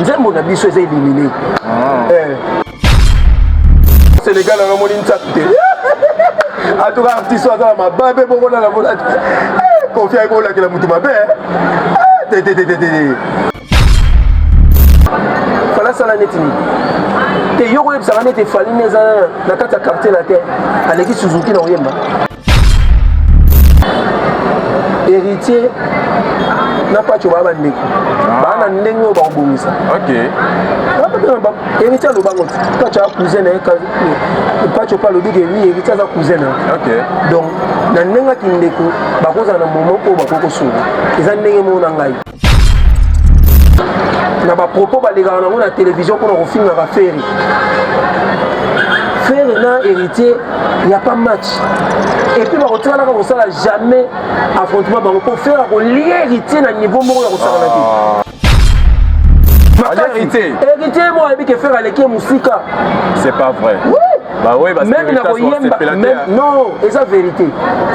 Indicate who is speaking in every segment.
Speaker 1: Nzembo na biso eza éliminé. Ah. Eh. Sénégal namoni nsaku te. En tout cas artiste aza na mababe bongo na namona eh, Koffi ayeki kolakela motu mabe eh, te te te te te. Fally asala neti nini te yo koyebisaka neti Fally nde eza na kati ya quartier latin aleki Suzuki na koyemba héritier na pacho baa bandeko ah. baa na ndenge oyo bakobongisa héritier alobango ti pacho aza cousin na ye pacho mpe alobi ke oui héritier aza cousin na ye donc na ndenge ya kindeko bakozala na moment oyo bakoki kosunga eza ndenge moko na ngai na bapropos balekaka nango na télévision mpona kofingaka Ferre Ferre na héritier ya pas match et puis bakotikalaka kosala jamais affrontement bango mpo Ferre akolia héritier na niveau moko ya kosakana te
Speaker 2: héritier
Speaker 1: héritier mo ayebi ke Ferre aleki ye mosika
Speaker 2: c'est pas vrai
Speaker 1: oui.
Speaker 2: Bah oui, parce
Speaker 1: même na koyemba même non eza vérité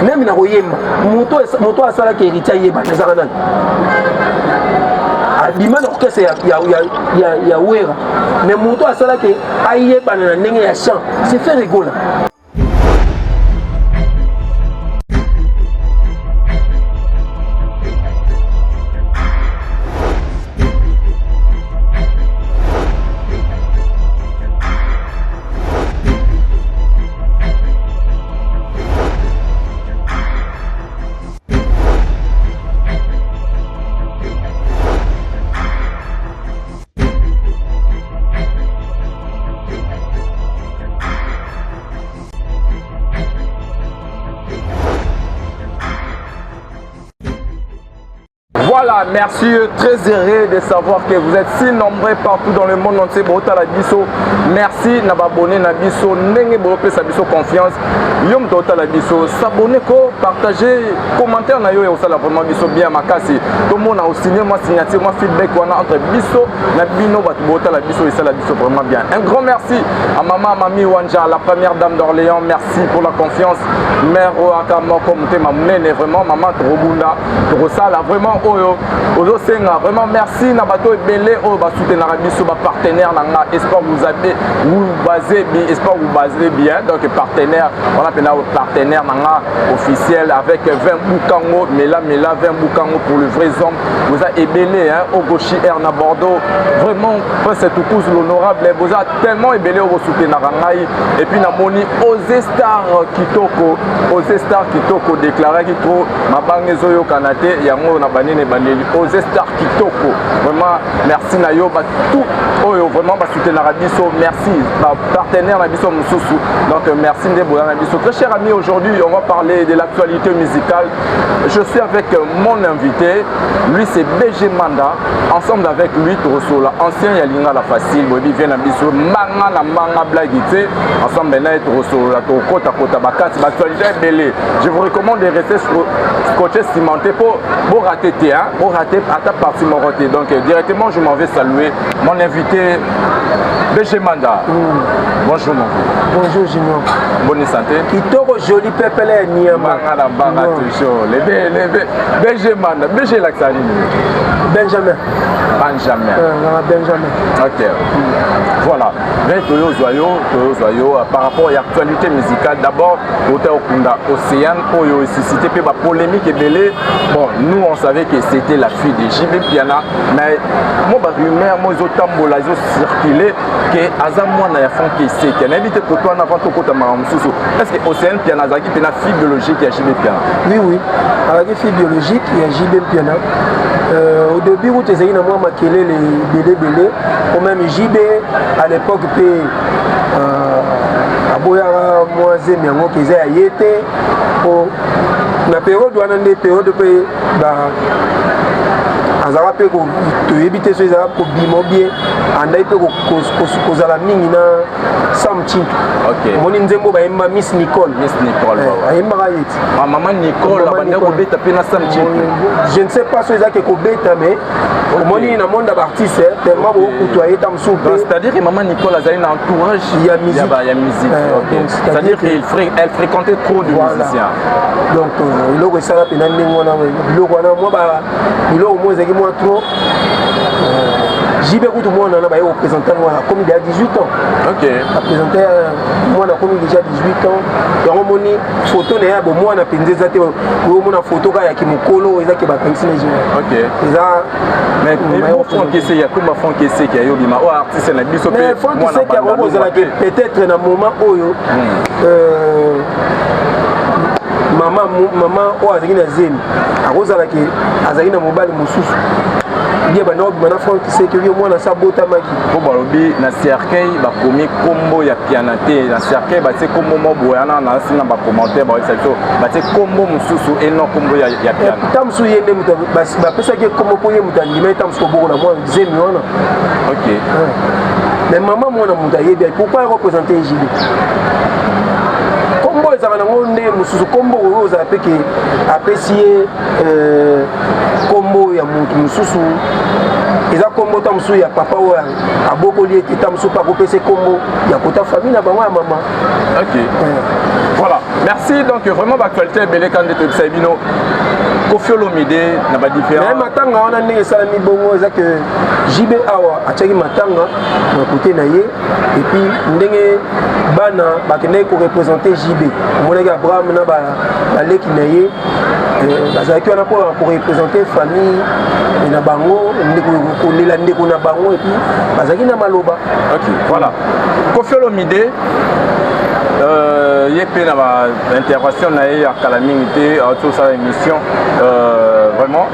Speaker 1: même na koyemba moto moto asalaki héritier ayebana ezaka nani abima na orchestre ya, ya, ya, ya, ya wera mais moto asalaki ayebana na ndenge ya chant c'est Ferre Gola.
Speaker 2: Voilà, merci, très heureux de savoir que vous êtes si nombreux partout dans le monde entier. Botala biso, merci na abonné na biso, ndenge bopesa biso confiance. Yo moto otala biso, s'abonner ko, partager, commentaire na yo et osala vraiment biso bien makasi. Tomona osigner moi signature, moi feedback wana entre biso na bino bato botala biso esala biso vraiment bien. Un grand merci à maman Mami Wanja, la première dame d'Orléans, merci pour la confiance. Mère Oaka moko motema monene vraiment maman Tobunda tokosala vraiment oyo ozosenga vraiment merci na bato ebele oyo basoutenaka biso bapartenaire na nga espoir vous espoir vous basez bien donc partenaire on appelle partenaire na nga officiel avec 20 boukango mela mela 20 boukango pour le vrai homme vous a ebele hein Ogoshi Air na Bordeaux vraiment Prince Tukuz l'honorable vous a tellement ebele oyo bosoutenaka ngai et puis namoni Ose Star Kitoko Ose Star Kitoko déclaraki trop mabanga ezoyokana te yango na banene ebandeli Ose Star Kitoko vraiment merci na yo tout oyo vraiment basoutenaka biso merci bapartenaire na biso mosusu donc merci nde boya na biso très cher ami aujourd'hui on va parler de l'actualité musicale je suis avec mon invité lui c'est BG Manda ensemble avec lui Torosola ancien ya Lingala facile boyebi vie na biso mbanga na mbanga blague te ensemble na ye Torosola tokota kota bakati baactualité ebele je vous recommande de rester scotché cimenté pour pour rater te hein pour rater ata partie moko te donc directement je m'en vais saluer mon invité BG Manda. Mm. Bonjour mon vieux.
Speaker 1: Bonjour Junior.
Speaker 2: Bonne santé.
Speaker 1: Kitoko joli pepele ya niama.
Speaker 2: Banga na banga toujours. Les B, les B. BG Manda, BG lakisa nini?
Speaker 1: Benjamin.
Speaker 2: Benjamin.
Speaker 1: Euh, Benjamin.
Speaker 2: Ok. Mm. Voilà. Mais toyozwa yo, toyozwa yo par rapport à l'actualité musicale d'abord ota okunda Océane oyo esuscité pe ba polémique ebele. Bon, nous on savait que c'était la fille de JB Mpiana, mais moi ba rumeur moi ezotambola ezo circuler ke aza mwana ya Franck Eseke. Nayebi te koto wana avant tokota makambo mosusu. Est-ce que Océane Mpiana azalaki mpe na fille biologique ya JB Mpiana?
Speaker 1: Oui, azalaki fille biologique ya JB Mpiana. Au début kutu ezalaki na mwa makelele ebele ebele po même JB à l'époque mpe aboyaka mwa zemi yango ke eza ya ye te po na période wana nde période mpe ba azalaka mpe toyebi te so ezalaka kobima bien andai mpe kozala mingi na Sam Tshintu. Omoni nzembo bayemba Miss Nicole.
Speaker 2: Miss Nicole
Speaker 1: ayembaka ye ti
Speaker 2: mama Nicole abanda kobeta mpe na Sam Tshintu.
Speaker 1: Je ne sais pas so ezaki kobeta mais omoni na monde ya baartiste tellement bokutu ye ta mosusu mpe
Speaker 2: c'est-à-dire que mama Nicole azali na entourage
Speaker 1: ya musique
Speaker 2: ya musique c'est-à-dire qu'elle fréquentait trop de musiciens.
Speaker 1: Donc eloko esala mpena ndenge wana biloko wana mwa biloko moko ezalaki mwa trop. JB kutu mwana wana baye kopresente yango akomi deja 18 ans. Bapresente mwana akomi deja 18 ans. Yango omoni photo na ye ya bomwana mpenza eza te. Omona photo kaka ya kimokolo eza ke bakangisi na
Speaker 2: Ok.
Speaker 1: Eza
Speaker 2: Mais Franck Eseki akomba, Franck Eseki ayobima oyo artiste na biso mpe.
Speaker 1: Franck Eseki akoki kozalaki peut-être na moment oyo mama oyo azalaki na zemi, akozalaki azalaki na mobali mosusu bien, banda obima na Franck Seki oyo mwana sa abotamaki.
Speaker 2: Mpo balobi na cercueil bakomi nkombo ya Piana te. Na cercueil batie nkombo mo boye wana na nsi na bacommentaire, bayebisa biso batie nkombo mosusu eno nkombo ya Piana.
Speaker 1: Ta mosusu ye nde moto bapesaki ye nkombo mpo ye moto andima ye, ta mosusu kobokola mwana zemi wana. Mais mama mwana moto ayebi pourquoi représente JB. Nkombo ezalaka nango nde mosusu, nkombo oyo ozala mpe ke apesi ye nkombo ya motu mosusu, eza nkombo ta mosusu ya papa oyo abokoli ye te, ta mosusu mpe akopesa nkombo ya kota famille na bango ya mama.
Speaker 2: Ok, voilà, merci. Donc vraiment baactualité ebele ka nde toyebisa bino Koffi Olomide na badifférent.
Speaker 1: Mais matanga wana ndenge esalami bongo, eza ke JB awa atiaki matanga na kote na ye, et puis ndenge bana bakendaki koreprésente JB, omonaki Abraham na baleki na ye bazalaki wana mpona koreprésente famille na bango, kolela ndeko na bango, et puis bazalaki na maloba.
Speaker 2: Ok, voilà. Koffi Olomide ye mpe na baintervention na ye ya kala mingi te, auti osala émission, vraiment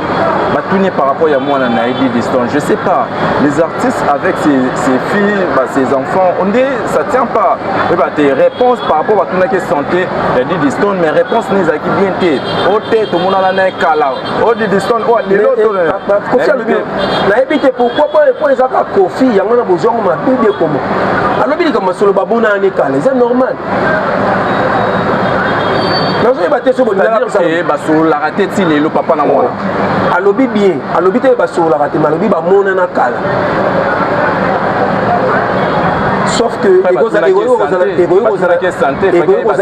Speaker 2: batuni par rapport ya mwana na ye Didi Stone. Je sais pas, les artistes avec ses filles, bah, ses enfants, on dit ça tient pas. Oyeba te réponse par rapport batunaki santé ya Didi Stone, mais réponse ne ezalaki bien te. O te, tomonana na ye kala o Didi Stone oyo lelo.
Speaker 1: Koffi alobi, nayebi te pourquoi, po ezaka Koffi yango na bozwango mabe bie komo alobi likambo masolo babonana ne kala, eza normal. Nazoyeba te so
Speaker 2: basololaka te ti lelo, papa na mwana.
Speaker 1: Alobi bien, alobi te basololaka te, alobi bamonana kala, sauf que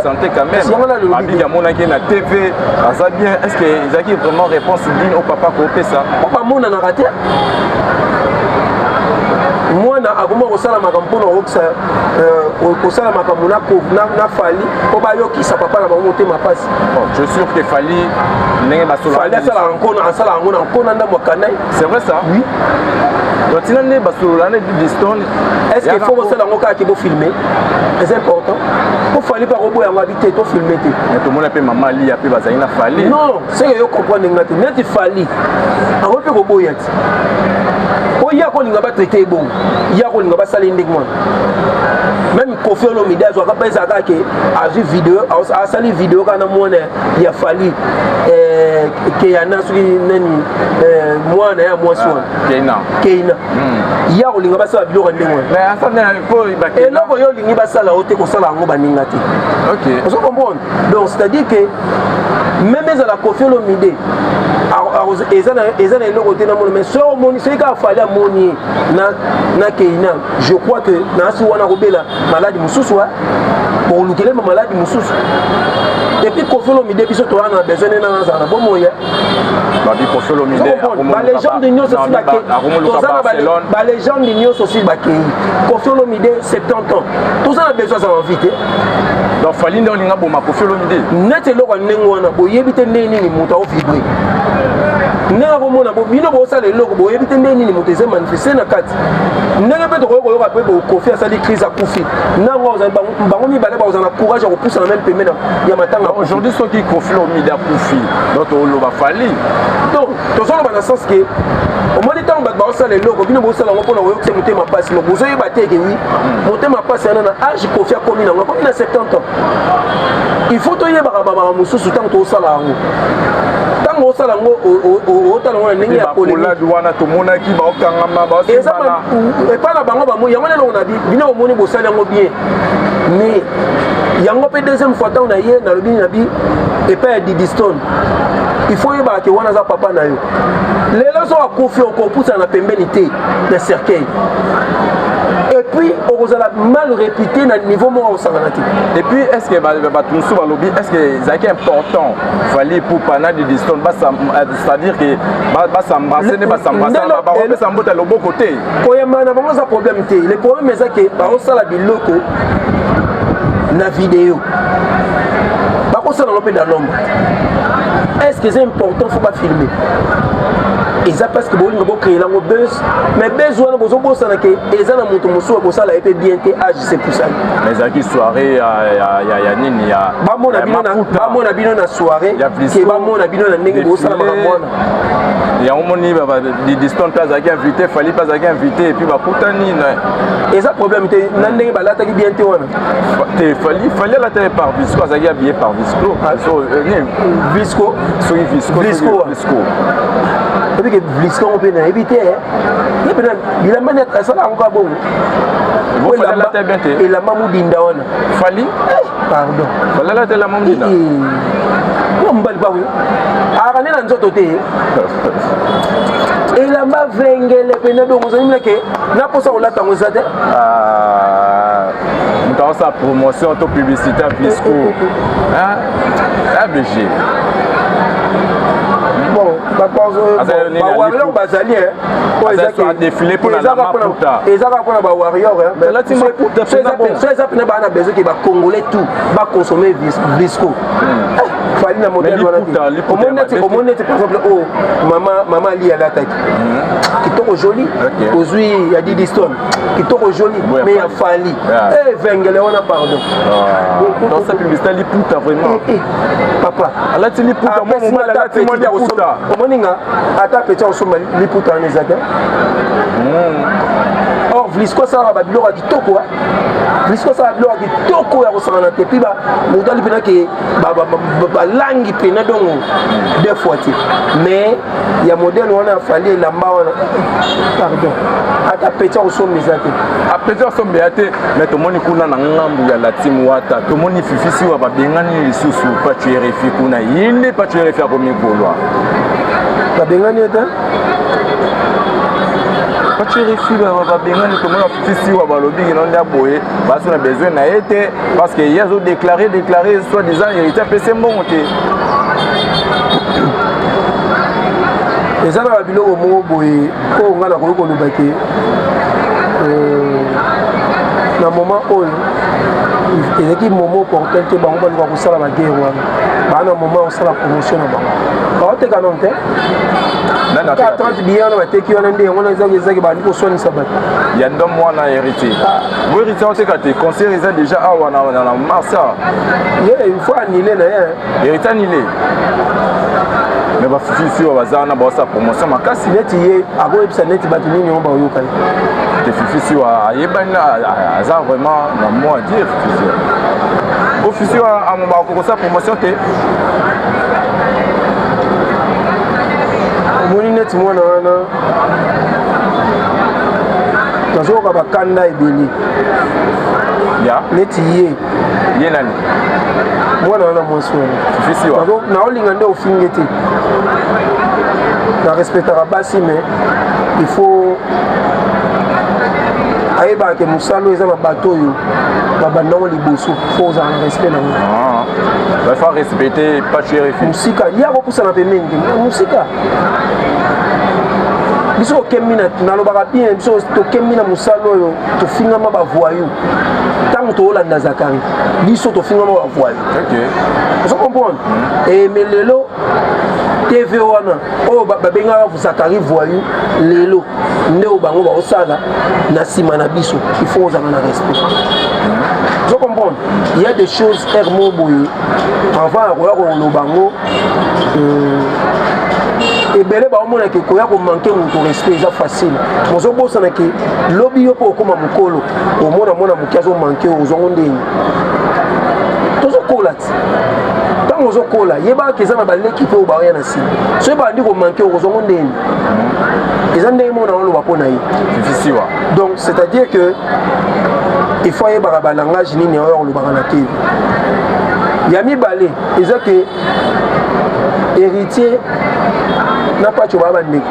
Speaker 2: Santé quand même, abiki amonaki na TV aza bien. Est ce que ezalaki vraiment réponse digne au papa koopesa?
Speaker 1: Po bamonanaka te, mwana akoma kosala makambo mpona kokokisa kosala makambo na Fally mpo bayokisa papa na bango motema mpasi.
Speaker 2: Je suis sûr que Fally ndenge
Speaker 1: Fally asalaka nkona, asala yango na nkona ndambo akanai.
Speaker 2: C'est vrai ça?
Speaker 1: Oui.
Speaker 2: Donc tina nde basolola na Didi Stone.
Speaker 1: Est ce que faut kosala yango kaka ke bofilme? Eza important po Fally mpe akoboya yango, abi te, tofilme te.
Speaker 2: Tomona mpe mama Alia mpe bazali na Fally.
Speaker 1: Non, seke yo comprendre nga te. Neti Fally yango mpe koboya ti po ye akolinga batraite ye bongo, ye akolinga basala ye ndenge wana. Même Koffi Olomide azwaka mpe ezalaka ke azwi video, asali video kaka na mwana ya Fally, Keyana, soki nani, mwana ya mwasi wana.
Speaker 2: Keina.
Speaker 1: Keina. Ye akolinga basala biloko ya ndenge wana. Eloko yo olingi basala yo te, kosala yango baninga te. Ozo comprendre? Donc c'est à dire que même ezala Koffi Olomide eza na eloko te namona, mais soki omoni, soki kaka Fally amoni ye na Keina, je crois que nasi wana kobela maladi mosusu, bokolukelema maladi mosusu. Et puis Koffi Olomide, biso toza na besoin nde nana azala na bomoi. Balégende nyonso si toza na balégende nyonso si bakei, Koffi Olomide 70 ans, toza na besoin azala envie te.
Speaker 2: Donc Fally nde olinga boma Koffi Olomide?
Speaker 1: Neti eloko ya ndenge wana, boyebi te ndenge nini moto aovibre, ndenge akomona bino bosala eloko, boyebi te ndenge nini moto eza manifeste na kati. Ndenge mpe tokoki koyoka mpe Koffi asali crise, akufi nango, bango mibale bakozala na courage ya kopusana meme pembeni ya matanga.
Speaker 2: Aujourd'hui soki Koffi Olomide akufi, donc toloba Fally?
Speaker 1: Donc tozoloba na sens ke omoni ntango bato baosala eloko, bino bosala yango mpona koyokisa motema mpasi, donc bozoyeba te ke wi motema mpasi wana na age Koffi akomi nango, akomi na 70 ans. Il faut toyebaka bamaka mosusu ntango tosala yango, ntango osala yango, otala yango na ndenge ya
Speaker 2: polémique wana tomonaki baokangama.
Speaker 1: Epai na bango bamoni yango eloko na bino, bomoni bosali yango bien, mais yango mpe deuxième fois ntango na ye nalobi na bi epai ya Didi Stone, il faut oyebaka ke wana aza papa na yo. Lelo so akufi, okopusana na pembeni te na cercueil. Et puis okozala mal réputé na niveau moko akosangana te.
Speaker 2: Et puis est ce que bato mosusu balobi, est ce que ezalaki important Fally Ipupa na Didi Stone, c'est à dire que bas'embrasse nde bas'embrasse, bakopesa mbote loboko te?
Speaker 1: Koyamba na bango eza problème te. Le problème eza ke baosala biloko na video, bakosala yango mpe dans l'ombre. Est ce que eza important faut bafilme? Eza parce que bolinga bocréer yango buzz, mais buzz wana bozobosana ke eza na moto mosusu akosala ye mpe bien te. Age se pusani.
Speaker 2: Mais ezalaki soirée ya nini, ya
Speaker 1: Bamona bino na soirée ke bamona bino na ndenge bosala makambo wana.
Speaker 2: Yango moni Didi Stone mpe azalaki invité, Fally mpe azalaki invité, et puis bakutani.
Speaker 1: Eza problème te na ndenge balataki bien te wana.
Speaker 2: Te, Fally alataki par Visco, azalaki habillé par Visco.
Speaker 1: Visco.
Speaker 2: Soki Visco.
Speaker 1: Visco.
Speaker 2: Visco.
Speaker 1: Oyebi ke Vlisco yango mpe nayebi te, ye mpe bilamba nde asala yango kaka bongo. Elamba modinda wana.
Speaker 2: Fally.
Speaker 1: Pardon.
Speaker 2: Fally alata elamba modinda.
Speaker 1: Mwa mobali baoyo aka nde na nzoto te, elamba vengele pene dongo ozali minake naposa kolata yango eza te.
Speaker 2: Moto akosala promotion to publicité ya Vlisco abg.
Speaker 1: Bon, bawarrior bazali. Eza kaka mpona bawarrior. So eza mpena baa na besoin ke bacongolais tout baconsommer Vlisco. Fally na modèle wana te, omoni neti par exemple oyo mama Ali alataki, kitoko, joli. Ozwi ya Didi Stone, kitoko, joli. Mais ya Fally vengele wana, pardon.
Speaker 2: Dans sa publicité liputa vraiment.
Speaker 1: Papa.
Speaker 2: Alati liputa, alati mwa liputa.
Speaker 1: Omoninga ata petit akosomba liputa wana eza te. Or Vlisco asalaka babiloko ya kitoko, Vlisco asalaka biloko ya kitoko ya kosangana te. Puis moto ali mpena ke balangi mpena dongo deux fois te. Mais ya modèle wana ya Fally, elamba wana, pardon, ata petit akosomba eza te.
Speaker 2: Petit akosomba ya te. Mais tomoni kuna na ngambu ya la team Wata, tomoni Fifi Siwa babengani lisusu Pachu RFI kuna. Ye nde Pachu RFI akomi golwa.
Speaker 1: Babengani ye te.
Speaker 2: Pachu RFI babengani. Tomoni Fifi Siwa balobi kino nde aboye, baso na besoin na ye te, parce que ye azodéclare déclare soit disant héritier apesi mbongo te.
Speaker 1: Eza na babiloko moko boye oyo ngai nakoki koloba ke na moment oyo ezalaki moment opportun te. Bango baluka kosala baguerre wana, baa na moment kosala promotion na bango, baoteka nano te. 30 billet wana bateki wana nde yango ezaki bandi koswanisa bato.
Speaker 2: Ya ndom wana héritier bo héritier oteka te. Concert eza déjà awa na mars.
Speaker 1: Ye il faut annuler na ye.
Speaker 2: Héritier annulé, mais bafifi oyo baza wana baosala promotion makasi.
Speaker 1: Neti ye akoyebisa neti bato nini yango baoyoka ye?
Speaker 2: Te, Fifi Siwa ayebani, aza vraiment na mot à dire. Fifi Siwa, ofisi bakoki kosala promotion te.
Speaker 1: Omoni neti mwana wana nazoyoka bakanda ebele.
Speaker 2: Ya.
Speaker 1: Neti ye.
Speaker 2: Ye nani?
Speaker 1: Mwana wana, mwasi wana.
Speaker 2: Fifi Siwa.
Speaker 1: Naolinga nde ofinge te, na respectaka basi, mais il faut ayebaka ke mosala oyo eza na bato oyo babandango liboso, faut ozala na respect nango.
Speaker 2: Il faut respecter Pachu RFI.
Speaker 1: Mosika ye akopusana pembeni te, mosika. Biso tokembi, nalobaka bien, biso tokembi na mosala oyo, tofingama bavoyou. Ntango toolanda Zakari, biso tofingama bavoyou. Ozo comprendre? Mais lelo TV wana oyo babengaka Zakari voyou, lelo nde oyo bango baosala na nsima na biso. Il faut ozala na respect. Ozo comprendre? Il y a des choses aire mo boye avant ya koya koloba yango ebele baomonaka koya komanquer moto respect eza facile. Mozobosana ke lobi yo mpo okóma mokolo, omona mwana moke azomanquer, ozwango ndenge tozokola ti. Ntango ozokola, yebaka eza na baleki mpe oyo baoya na nsima. Soki bandi komanquer, okozwango ndenge eza ndenge moko na oloba mpo na ye.
Speaker 2: Fifi Siwa.
Speaker 1: Donc c'est à dire que il faut ayebaka balangage nini oyo olobaka na TV. Ya mibale eza ke héritier na Pacho baa bandeko,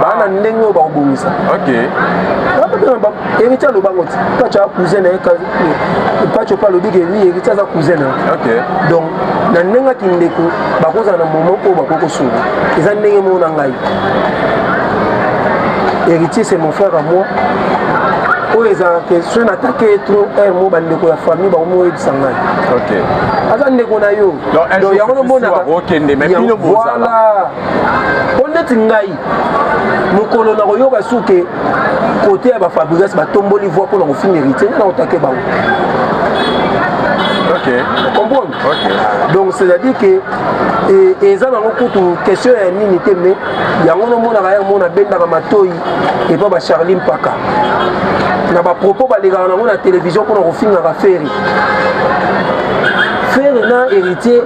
Speaker 1: baa na ndenge oyo bakobongisa. Héritier alobango ti Pacho aza cousin na ye. Pacho mpe alobi ke oui, Héritier aza cousin na ye. Donc na ndenge aki ndeko bakozala na moment oyo bakoki kosunga, eza ndenge moko na ngai. Héritier, c'est mon frère à moi. Oyo ezalaka soki natake trop aire mo, bandeko ya famille bango oyebisa ngai aza ndeko na yo. Donc yango nomonaka, voilà, po neti ngai mokolo na koyoka suke kote ya baFabregas batomboli voix mpona kofinga Héritier, ngai na kotake bango. Comprendre? Donc c'est à dire que eza nango kutu question ya nini te, mais yango nomonaka yango mona abendaka matoi epa baCharli Mpaka na bapropos balekaka nango na télévision mpona kofingaka Ferre. Ferre na Héritier,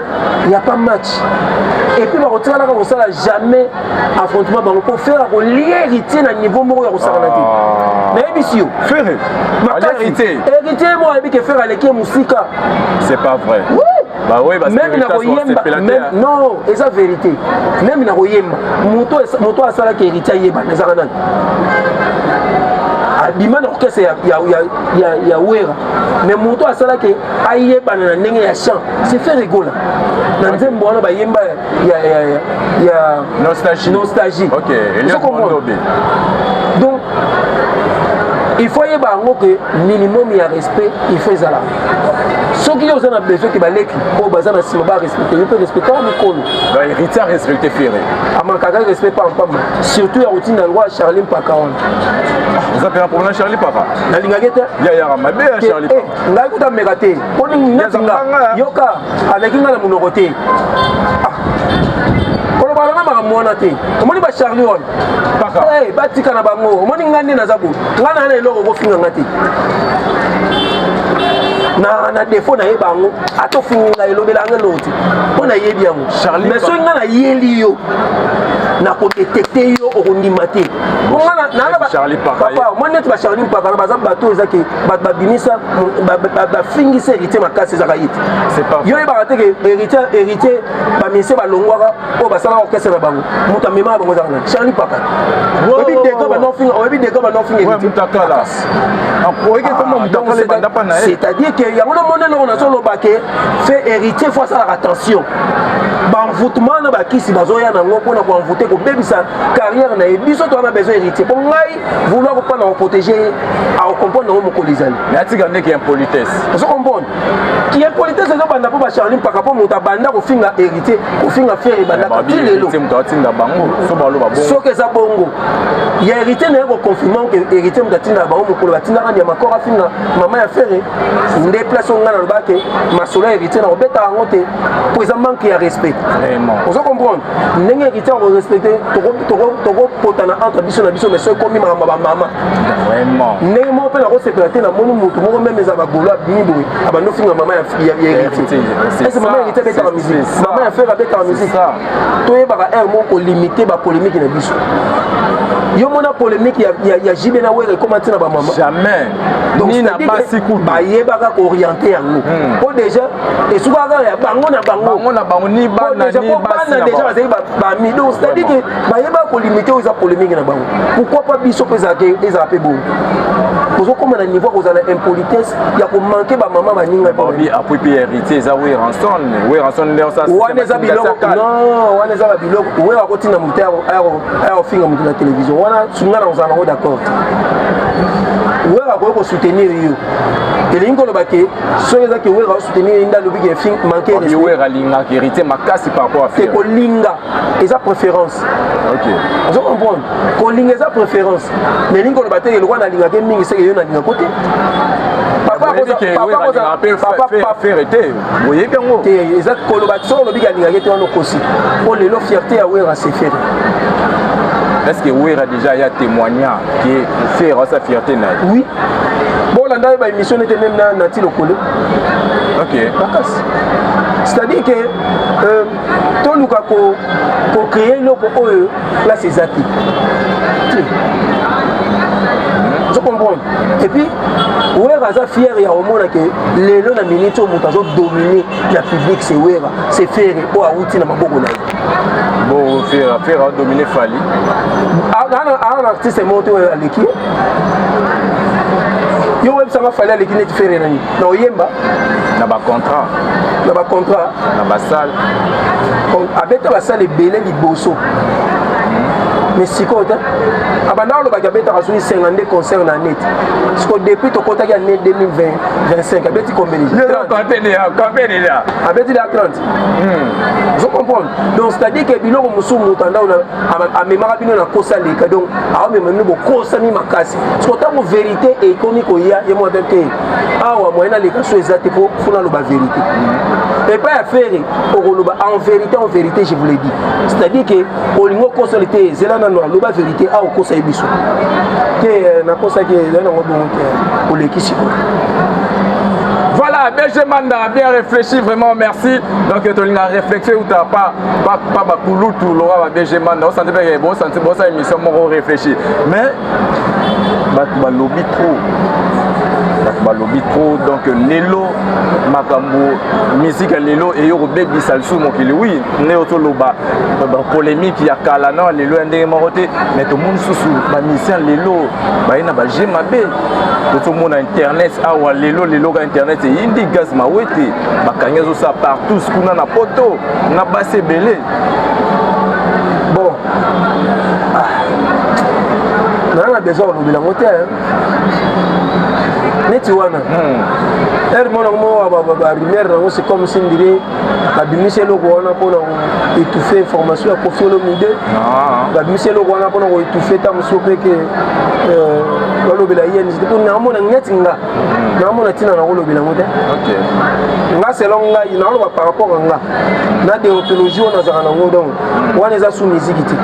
Speaker 1: y a pas match. Et puis bakotikalaka kosala jamais affrontement bango, mpo Ferre akolia Héritier na niveau moko ya kosakana te. Nayebisi yo.
Speaker 2: Ferre?
Speaker 1: Makasi. Héritier mo ayebi ke Ferre aleki ye mosika.
Speaker 2: C'est pas vrai?
Speaker 1: Oui.
Speaker 2: Bah oui, parce
Speaker 1: même na koyemba, non, eza vérité. Même na koyemba, moto asalaki Héritier ayebana ezaka nani? Abima na orchestre ya Wera, mais moto asalaki ayebana na ndenge ya chant, c'est Ferre Gola, na nzembo wana bayemba ya
Speaker 2: Nostalgie.
Speaker 1: Nostalgie.
Speaker 2: Ok.
Speaker 1: Donc il faut yeba yango ke minimum ya respect, il faut ezala. Soki yo oza na besoin ke baleki oyo baza na nsima barespecte yo, mpe respectaka mikolo.
Speaker 2: Héritier respecte Ferre?
Speaker 1: Amakaka respect pampamba, surtout ya kotinda loi Charlie Mpaka wana.
Speaker 2: Oza mpe na problème Charlie Mpaka?
Speaker 1: Nalingaki te.
Speaker 2: Ya yaka mabe ya Charlie Mpaka.
Speaker 1: Ngai kuta meka te, mpo nini? Neti nga, yoka, aleki ngai na monoko te. Koloba nanga makambo wana te. Omoni baCharlie wana, batika na bango. Omoni ngai nde naza boye, ngai na na eloko kofinga nga te na défaut. Nayeba yango, ata ofingi ngai, elobela yango eloko te, mpo nayebi yango. Mais soki ngai nayeli yo, nakodétecter yo, okondima te. Papa, moi neti baCharli Mpaka na baza bato eza ke bato babimisa, bafingisa Héritier makasi, ezaka ye te. Yo oyebaka te ke Héritier, bamusiciens balongwaka oyo basalaka orchestre na bango, moto amemaka bango ezaka nani? Charli Mpaka. Oyebi dega banofinga, oyebi dega banofinga. C'est-à-dire ke yango nomoni eloko nazoloba ke fe Héritier faut asalaka attention. Baenvoûtement na bakisi bazoya nango mpona koenvoûter, kobebisa carrière na ye. Biso toza na besoin Héritier, mpo ngai vouloir mpona koprotéger ye, akocomprendre nango mokolo ezali.
Speaker 2: Mais atika ndenge impolitesse.
Speaker 1: Ozo comprendre ki impolitesse ezobanda mpo baCharli Mpaka, mpo moto abanda kofinga Héritier, kofinga Ferre, ebandaka ti lelo.
Speaker 2: Moto atinda bango so baloba bongo.
Speaker 1: Soki eza bongo ya Héritier, naye koconfirme ke Héritier moto atindaka bango. Mokolo batindaka nyama kor afinga mama ya Ferre, nde place oyo ngai nalobaka ke masolo ya Héritier na kobetaka yango te, mpo eza manque ya respect. Ozo comprendre ndenge Héritier akorespecte, tokopotana entre biso na biso, mais so ekomi makambo ya bamama, ndenge moko mpe nakosepela te. Namoni motu moko meme eza bagolo, abimi boye, abandi ofinga mama ya Héritier. Ese mama Héritier abetaka musique, mama ya Ferre abetaka musique? Toyebaka aire moko kolimiter bapolémique na biso. Yo mona polémique ya JB na Wera ekóma ntina bamama?
Speaker 2: Jamais.
Speaker 1: Ni na basi kutu. Bayebaka koorienter yango, mpo déjà esukaka kaka ya bango na bango.
Speaker 2: Bango na bango, ni bana
Speaker 1: ni bana déjà bazali bami. Donc c'est à dire que bayebaka kolimiter oyo eza polémique na bango. Pourquoi pas biso mpe ezala mpe bongo? Ozokóma na niveau ya kozala impolitesse ya komanquer bamama baninga.
Speaker 2: Appui mpe Héritier eza Werrason. Werrason nde
Speaker 1: wana eza biloko. Non, wana eza babiloko Wera akotinda motu aya kofinga motu na télévision wana, sunga na kozala nango d'accord te. Wera akoki kosoutenir yo, elingi koloba ke soki eza ke Wera osoutenir ye nde alobi ke manque.
Speaker 2: Wera alingaka Héritier makasi par rapport à
Speaker 1: te. Kolinga eza préférence. Ozo comprendre, kolinga eza préférence, mais elingi koloba te eloko nalingaki mingi seke yo nalingako te.
Speaker 2: Ferre te, oyebi yango.
Speaker 1: Te, eza koloba soki olobiki alingaki te, wana okosi, po lelo fierté ya Wera, c'est Ferre.
Speaker 2: Est ce que Wera déjà ya témoigna ke Ferre asa fierté na ye?
Speaker 1: Oui, bolanda ye baémission nete même na Nati Lokole. Makasi. C'est-à-dire que toluka kocréer eloko oyo place eza te te. Ozo comprendre? Et puis Wera aza fier ya komona ke lelo na minute oyo, moto azodomine na public, c'est Wera, c'est Ferre oyo awuti na maboko na ye.
Speaker 2: Bon, Ferre adomine Fally?
Speaker 1: Aa na artiste moko te oyo aleki. Yo oyebisanga Fally aleki neti Ferre nani na oyemba?
Speaker 2: Na bacontrat.
Speaker 1: Na bacontrat.
Speaker 2: Na basale.
Speaker 1: Abeta basale ebele liboso, mais sikoyo te. Abanda olobaki abetaka soki 52 concert na année te. Sikoyo, depuis tokɔtaki année 2025, abeti combien? Abeti da 30. Ozo comprendre? Donc, c'est à dire que biloko mosusu, moto anda amemaka bino na kosa leka, donc aomema bino bokosami makasi. Siko ntango vérité ekomi koya, ye moko te awa moyen aleka so eza te, mpo funa aloba vérité. Epai ya Ferre, okoloba en vérité, en vérité, je vous le dis, c'est à dire que olingi okosala te, ezela nano aloba vérité awa, okosa ye biso te. Nakosaki, ezali nango bongo te, oleki sikoyo.
Speaker 2: Voilà, BG Manda a bien réfléchi, vraiment merci. Donc, tu as réflexion ou t'as pas bakulutu Laura BG Manda, on sentit bien bon, senti bon ça émission moko réfléchi. Mais bato balobi trop. Bato balobi trop, donc lelo makambo musique ya lelo eyo kobebisa lisusu mokili. Oui, nde otoloba bapolémique ya kala na lelo ya ndenge moko te, mais tomoni susu bamusicien lelo baye na baje mabe. Tozomona internet awa lelo, lelo ka internet eyindi. Gaz Mawete bakangi, azosala partout kuna na Poto na basi ebele.
Speaker 1: Bon, naa na besoin kolobela yango te neti wana ere mona mo barumeur nango. C'est comme si ndire babimisi eloko wana mpona koétouffe information ya Koffi Olomide, babimisi eloko wana mpona koétouffe ta mosusu mpe ke balobela ye mpo naomona neti nga naomona ntina na kolobela yango te. Nga, selon ngai, naoloba par rapport a nga na déontologie oyo nazalaka nango. Donc wana eza sous musique te.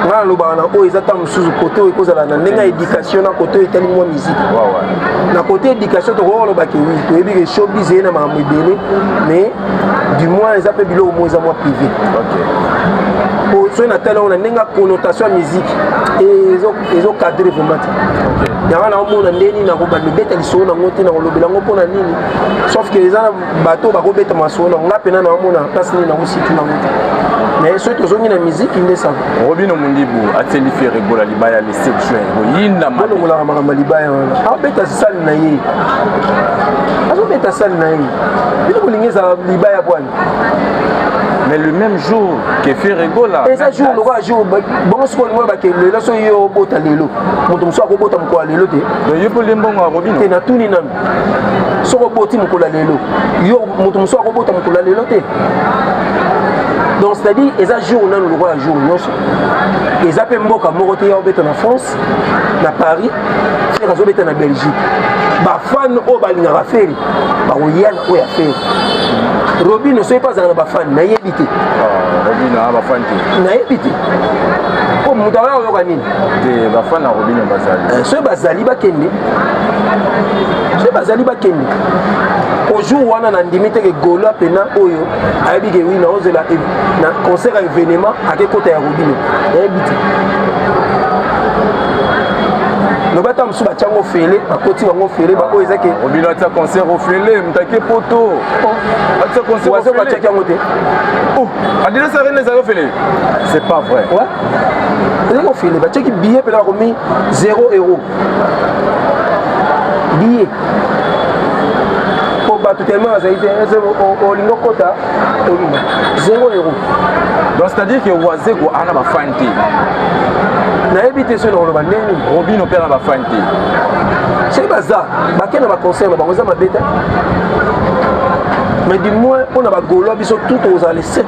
Speaker 1: Nga nalobaka na oyo eza ta mosusu, kote oyo ekozala na ndenge ya éducation, na kote oyo etali mwa musique. Na kote éducation, tokoki kolobaki oui, toyebi ke showbiz eye na makambo ebele, mais du moins eza mpe biloko moko eza mwa privé. Po soki natali yango na ndenge ya connotation ya musique, ezocadre vraiment te. Yango naomona ndeni nakobanda obeta lisolo nango te, nakolobela yango mpona nini? Sauf ke eza na bato bakobeta masolo nango. Nga mpena naomona place nini nakositu nango te, mais soki tozongi na musique nde ça va.
Speaker 2: Robino Mundibu atieli Ferre Gola libaya le 7 juin, koyinda.
Speaker 1: Bolongolaka makambo ya libaya wana. Abeta sale na ye, azobeta sale na ye. Bino bolingi ezala libaya bwani?
Speaker 2: Mais le même jour que Ferre Gola.
Speaker 1: Eza jour lokola jour bongo. Sikoyo olingo olobake lelo, soki yo obota lelo, moto mosusu akobota mokolo ya lelo te?
Speaker 2: Yo mpo lie mbongo ya Robino.
Speaker 1: Te, natuni nanu, soki oboti mokolo ya lelo, yo moto mosusu akobota mokolo ya lelo te? Donc, c'est à dire eza jour nanu lokola jour nyonso. Eza mpe mboka moko te. Ya obeta na France, na Paris, Ferre azobeta na Belgique. Bafan oyo balingaka Ferre bakoya na oyo ya Ferre. Robino soki mpe azalaka na bafan, nayebi te.
Speaker 2: Robino a bafan te.
Speaker 1: Nayebi te, po moto akoya koyoka nini.
Speaker 2: Te, bafan na Robino bazali.
Speaker 1: Soki bazali, bakende. Soki bazali, bakende. Au jour wana, nandimi te ke Gaulois mpena oyo ayebi ke wi naozela na concert ya événement akekota ya Robino, nayebi te. Loba ata mosusu batiango fele, bakoti bango fele, baoyo eza ke
Speaker 2: Robino atia concert ofele, moto ake Poto atia concert.
Speaker 1: Wazo batiaki yango te.
Speaker 2: Adidas Arena ezali ofele, c'est pas vrai?
Speaker 1: Ouais, ezalaki ofele. Batiaki billet mpena, bakomi 0 euro billet, po bato tellement bazali te. Olingi okota olinga 0 euro.
Speaker 2: Donc, c'est à dire que Wazeko ana bafan te?
Speaker 1: Nayebi te soki nakoloba ndenge nini.
Speaker 2: Robino mpe ana bafan te?
Speaker 1: Soki baza, bake na baconcert na bango, eza mabe te. Mais du moins mpona bagaulois, biso tout tokozala le 7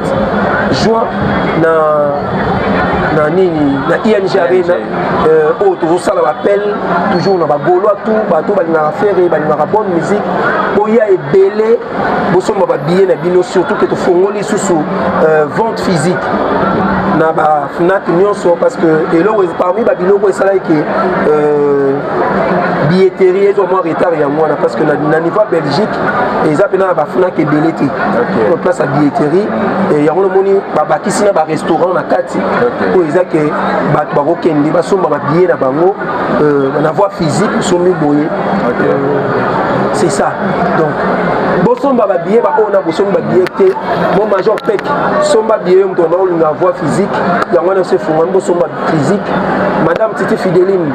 Speaker 1: juin na nini, na ING Arena. Oyo tozosala baappel toujours na bagaulois tout, bato balingaka Ferre, balingaka bonne musique, boya ebele, bosomba babillet na bino. Surtout ke tofongoli lisusu vente physique na baFNAC nyonso, parce que eloko parmi babiloko esalaki ke billetterie ezwa mwa retard yango wana, parce que na niveau ya Belgique eza mpena na baFNAC ebele te place ya billetterie. Yango nomoni babakisi na barestaurant na kati oyo eza ke bato bakokende basomba babillet na bango na voie physique. Osombi boye. C'est ça. Donc bosomba babillet, baoyo na bosombi babillet te, mo major pek somba billet, yo moto wana olinga voix physique, yango wana nyonso efungwami, bosomba physique. Madame Titi Fideline,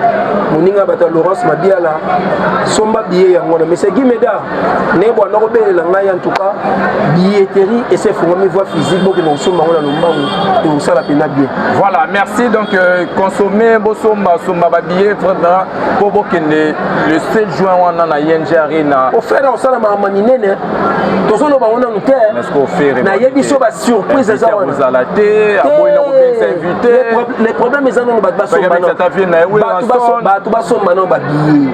Speaker 1: moninga bato ya Laurence Mabiala, somba billet, yango wana. Mais Guy Meda ndenge bwanda kobelela ngai, en tout cas billetterie ese efungwami, voie physique, bokende kosomba yango na lombangu, ekosala mpenza bien.
Speaker 2: Voilà, merci. Donc consommer, bosomba somba babillet vraiment mpo bokende le 7 juin wana na ING Arena.
Speaker 1: Ofere osala makambo minene, tozoloba ngo nanu te. Nayebi so basurprise eza wana.
Speaker 2: Ozala te, aboyi na kobengisa invité.
Speaker 1: Le problème eza nano bato basomba nano babillet.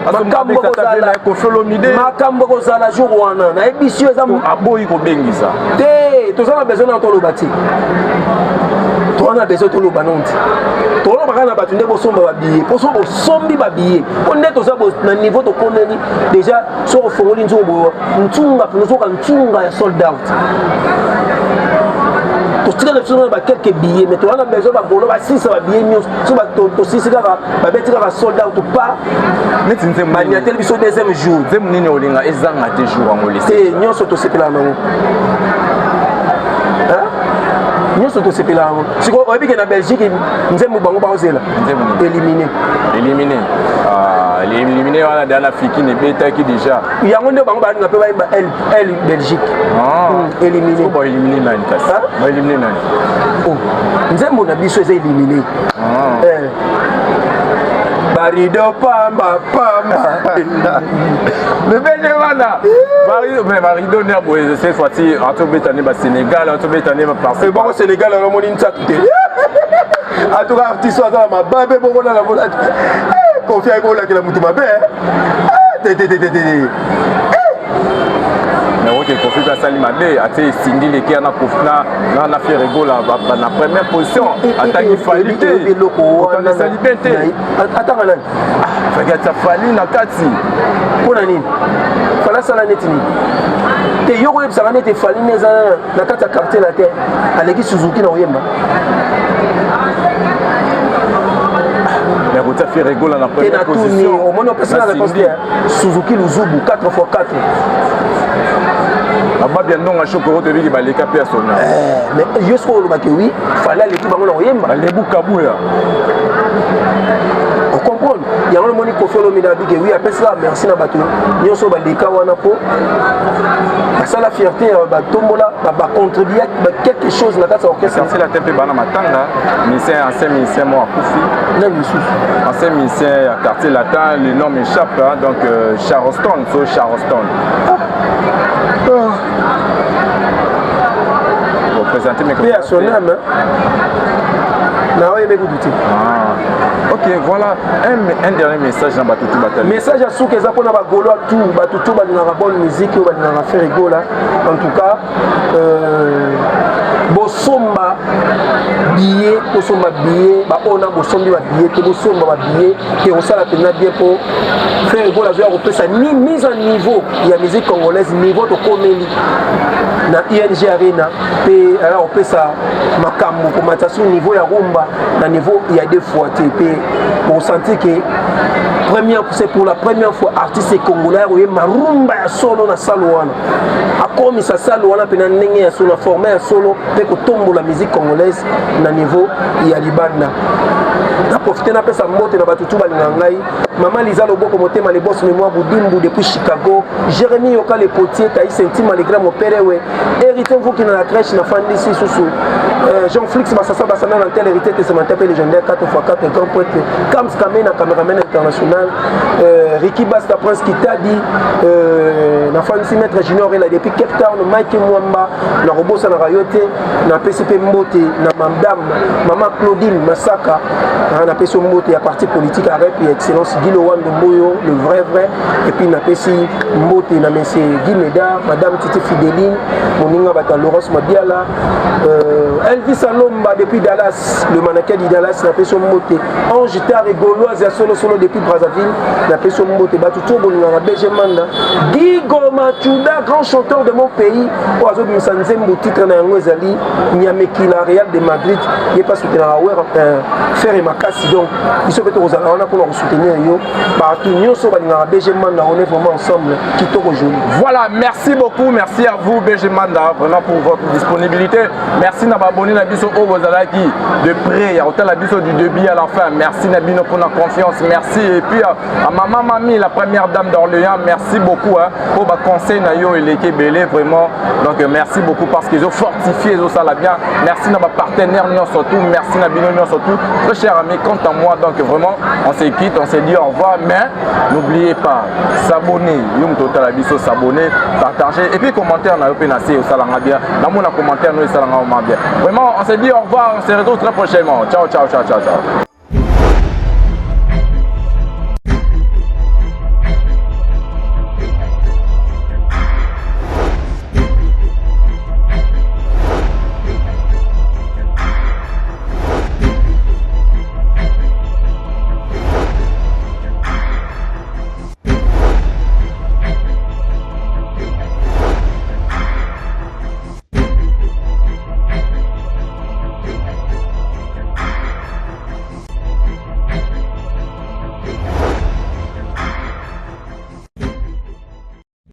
Speaker 1: Makambo ekozala jour wana, nayebi si eza.
Speaker 2: Aboyi kobengisa.
Speaker 1: Te, toza na besoin nano toloba te, toza na besoin toloba nano te. Toloba kaka na bato nde bosomba babillet, mpo so bosombi babillet, mpo nde toza na niveau tokomeli déjà. Soki ofongoli nzungu boye, ntunga mpenza, ozoka ntunga ya sold out. Totikala biso na baquelques billets, mais toza na besoin bagolo basilisa babillet nyonso. So tosilisi kaka, babeti kaka sold out pa.
Speaker 2: Neti nzembo?
Speaker 1: Baniateli biso deuxième jour.
Speaker 2: Nzembo nini olinga ezanga te jour yango?
Speaker 1: Te, nyonso tosepelaka nango, nyonso tosepelaka yango. Sikoyo oyebi ke na Belgique nzembo bango baozela? Éliminé.
Speaker 2: Éliminé, éliminé wana deja na Fikine ebetaki déjà.
Speaker 1: Yango nde bango balinga mpe bayemba l Belgique. Éliminé.
Speaker 2: Baélimine nani kasi? Baélimine nani?
Speaker 1: Nzembo na biso eza éliminé. Barido pamba pamba.
Speaker 2: Lebele wana barido nde boye. Cette fois-ci atobeta nde baSénégal, atobeta nde.
Speaker 1: Bongo Sénégal alomoni nzatu te. En tout cas artiste aza na mababe bongo na namona Kofi ayeki kolakela motu mabe te te te te te.
Speaker 2: Oke, Kofi mpe asali mabe, atie esindi leki na Ferre Gola na première position, atangi Fally te.
Speaker 1: Eloko.
Speaker 2: Esali bien te.
Speaker 1: Atanga nani?
Speaker 2: Faki atia Fally na kati.
Speaker 1: Mpo na nini? Fally asala neti nini te? Yo koyebisaka neti Fally nde eza na kati ya quartier na te, aleki Suzuki na koyemba.
Speaker 2: Mais kotia Ferre Gola na première position.
Speaker 1: Omoni, opesaka na réponse te. Suzuki Luzubu 4 x 4.
Speaker 2: Bababi ya ndonga shokoro, toyebiki baleka mpe ya sona.
Speaker 1: Mais yo soki olobaki oui, Fally aleki bango na koyemba.
Speaker 2: Balebu Kabuya.
Speaker 1: Ocomprendre yango? Namoni Kofi Olomide abike oui, apesaka merci na bato nyonso baleka wana mpo basala fierté ya batombola, bacontribue quelque chose na kati ya orchestre.
Speaker 2: Quartier Latin mpe bana matanga, musicien, ancien musicien moko akufi.
Speaker 1: Nani lisusu?
Speaker 2: Ancien musicien ya Quartier Latin, le nom m'échappe, hein, donc Charleston, so Charleston, ah. Représenter mes
Speaker 1: Mpe ya son âme na oyebi kutu te.
Speaker 2: Ah. Ok, voilà un dernier message na bato tu batali.
Speaker 1: Message ya suka eza mpona bagaulois tout, bato tout balingaka bonne musique, oyo balingaka Ferre Gola. En tout cas bosomba billet, bosomba billet. Baoyo na bosombi babillet te, bosomba babillet ke kosala mpenza bien, mpo Ferre Gola azoya kopesa ni mise en niveau ya musique congolaise, niveau tokomeli na ING Arena, mpe aya kopesa makambo komata sur niveau ya rumba na niveau ya deux fois te. Mpe bosentir ke première, c'est pour la première fois artiste congolais akoyemba rumba ya solo na salo wana, akomisa salo wana mpena ndenge ya solo, na format ya solo, mpe kotombola musique congolaise na niveau ya libanda. Na profite napesa mbote na bato tu balinga ngai: mama Liza Loboko, motema lebos, mémoire Budimbu depuis Chicago, Jérémi Yoka le potier, Taïs Ntima le grand moperewe, Héritier Mvuki na la crèche, nafandisi susu Jean Flix Basasa Basana na tel héritier testamentaire mpe légendaire 4 x 4, grand prêtre Kams Kamena, cameraman international, Ricky Basta, Prince Kitadi, nafandisi maître Junior Ela depuis Cape Town, Mike Mwamba, nakobosanaka yo te. Napesi mpe mbote na madame mama Claudine Masaka, napesi yo mbote ya parti politique AREP ya excellence Gilo Wando Mboyo, le vrai vrai. Et puis napesi mbote na monsieur Guy Meda, madame Titi Fideline, moninga bato ya Laurence Mabiala, Elvis Alomba depuis Dallas, le mannequin du Dallas, napesi yo mbote. Ange Tare, gauloise ya solo solo depuis Brazzaville, napesi yo mbote. Bato to bolingaka BG Manda, Gigo Machuda, grand chanteur de mon pays, oyo azobimisa nzembo, titre na yango ezali Nyamekila, Real de Madrid. Ye mpe asutenaka Ferre. Ferre makasi. Donc biso mpe tokozala wana mpona kosoutenir yo. Bato nyonso balingaka BG Manda, on est vraiment ensemble. Kitoko, joli.
Speaker 2: Voilà, merci beaucoup, merci à vous BG Manda, vraiment, pour votre disponibilité. Merci na baabonnés na biso oyo bozalaki de près ya kotala biso du début à la fin. Merci na bino pour la confiance, merci. Et puis à maman Mami, la première dame d'Orléans, merci beaucoup, hein, pour baconseil na yo eleki ebele vraiment. Donc merci beaucoup parce qu'ils ont fortifié, ezosala bien. Merci na bapartenaire nyonso tout, merci na bino nyonso tout. Très cher ami, quant à moi, donc vraiment on se quitte, on se dit au revoir, mais n'oubliez pas s'abonner. Yo moto otala biso, s'abonner, partager et puis commentaire na yo mpe na se osalanga bien. Namona commentaire no esalanga vraiment bien. Vraiment, on se dit au revoir, on se retrouve très prochainement. Ciao, ciao, ciao, ciao, ciao.